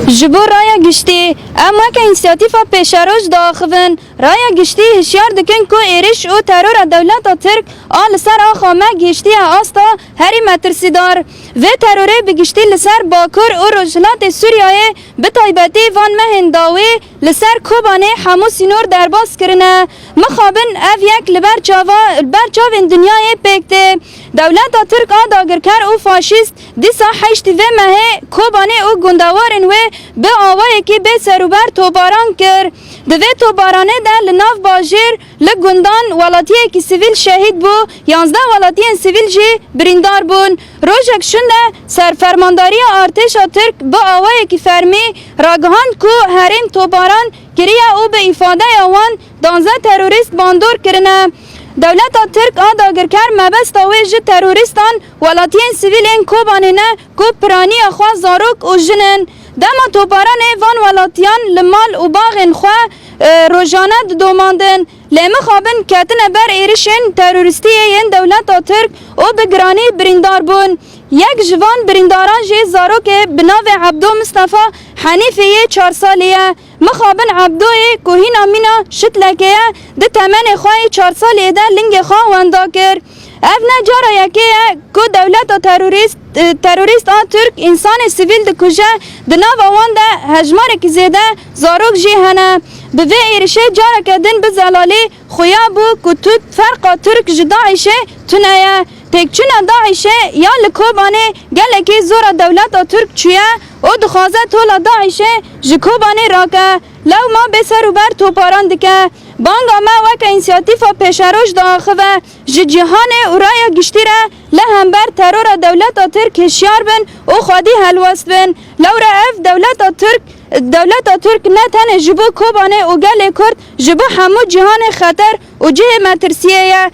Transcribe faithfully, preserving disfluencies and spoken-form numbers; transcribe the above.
Ji bo raya giştî, em weke însiyatîfa pêşeroj diaxivin. Raya giştî hişyar dikin ku êriş û terora dewleta Tirk a li ser axa me gihiştiye asta herî metirsîdar. Vê terorê bi giştî li ser Bakur û Rojhilatê Sûriyeyê, bi taybetî van mehên dawî, li ser Kobanê hemû sînor derbas kirine. Mixabin ev yek li ber çava, li ber çavên dinyayê pêk tê. Dewleta Tirk a dagirker û faşîst dîsa heştî vê mehê Kobanê û gundewarên wê bi awayekî bê serûber topbaran kir. Di vê topbaranê de li nav bajêr, li gundan welatiyekî sivîl şehîd bû, yanzdeh welatiyên sivîl jî birîndar bûn. Rojek şûnde ser fermandariya artêşa Tirk bi awayekî fermî ragihand ku herêm topbaran kiriye û bi îfadeya wan danzdeh terorîst bandor kirine. Dewleta Tirk a dagirker mebesta wê ji terorîstan welatiyên sivîl ên Kobanê ne ku piraniya xwe zarok û jin in. Dema topbaranê van welatiyan li mal û baxên xwe, e, rojane didomandin. Lê mixabin ketine ber êrişên terorîstiyê yên dewleta Tirk û bi giranî birîndar bûn. Yek ji van birîndaran jî zarokê bi navê Ebdo Mistefa Henîfê yê çar salî ye. Mixabin Ebdoyê ku hîna mîna şitlekê ye, di temenê xwe yê çar salî de lingê xwe wenda kir. Ev ne cara yekê ye ku dewleta terorîst, e, terorîst a Tirk însanê sivîl dikuje, di nava wan de hejmarekî zêde zarok jî hene. Bi vê êrişê careke din bi zelalî xuya bû ku tu ferqa Tirk ji DAIŞê tune ye. Têkçûna DAIŞê ya li Kobanê gelekî zora dewleta Tirk çûye û dixwaze tola DAIŞê ji Kobanê rake. Lewma bê serûber toparan dike. Banga me weke însiyatîfa pêşeroj diaxive, ji cîhanê û raya giştî re li hember terora dewleta Tirk hişyar bin û xwedî helwest bin. Lewre ev dewleta Tirk, dewleta Tirk ne tenê ji bo Kobanê û gelê Kurd, ji bo hemû cîhanê xeter û cihê metirsiyê ye.